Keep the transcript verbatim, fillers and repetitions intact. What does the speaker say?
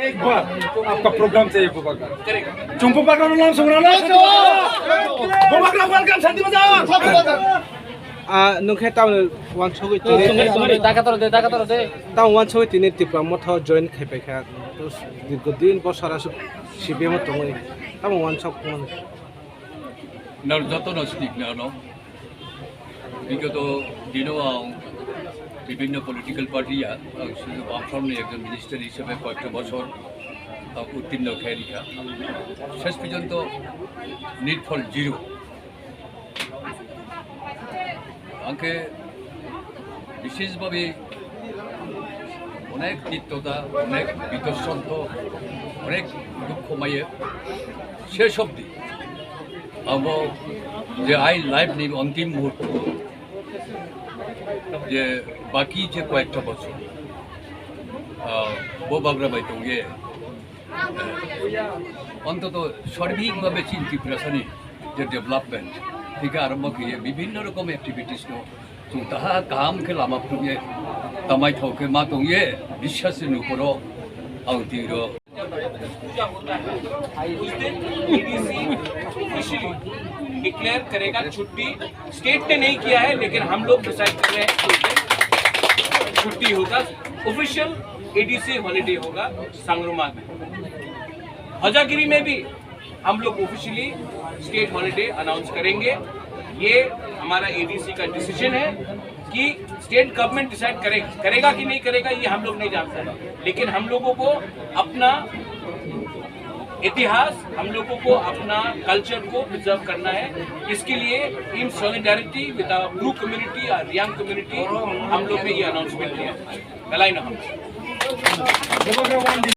एक बार आपका प्रोग्राम चाहिए बुबाग्रा। चुम्पू पागल नाम सुन रहा ना? बुबाग्रा वेलकम शांति बाजार। Ah, nwng khe tamni wansugwi tini, Taka toro de, taka toro de. Tamo wansugwi tini Tipra Motha join khai paikha. Dirgo din bosor aswk C P M o tongwi. Tamo wansuk mano. Nang jotono stik nano. বিগত দিনেও আং বিভিন্ন political party, আং শুধু বামফ্রন্টনি একজন মিনিস্টার হিসেবে কয়েকটা বছর, আহ, উত্তীর্ণ খেয়ে নিকা। শেষ পর্যন্ত নিট ফল জিরো। আংকে বিশেষভাবে অনেক তিক্ততা, অনেক বীতশ্রদ্ধ, অনেক দুঃখ মায়ে শেষ অবধি abo je aini life ni ontim muhurto, je baki je koyekta bochor, ah, bo bagra bai tongye, eh, ontoto sorbik bhabe chin Tiprasani je development theke arombo khe bibhinno rokom activities no chwng taha kaham khe lama phunukye tamai thok khe ma tongye biswas ni nukoro ang tiro. पूजा होता है, उस दिन EDC officially declare करेगा छुट्टी। स्टेट ने नहीं किया है, लेकिन हम लोग डिसाइड कर रहे हैं कि उस दिन छुट्टी होगा, ऑफिशियल ईडीसी हॉलीडे होगा संगरोमा में। हजागिरी में भी हम लोग ऑफिशियली स्टेट हॉलीडे अनाउंस करेंगे। ये हमारा ईडीसी का डिसीजन है कि स्टेट गवर्नमेंट डिसाइड करे, करेगा कि नहीं करेगा, ये हम लोग नहीं जानते हैं, लेकिन हम लोगों को अपना इतिहास, हम लोगों को अपना कल्चर को प्रिजर्व करना है। इसके लिए, in solidarity with our Bru community और Reang community, हम लोग ने ये अनाउंसमेंट किया। Belai no hamjak.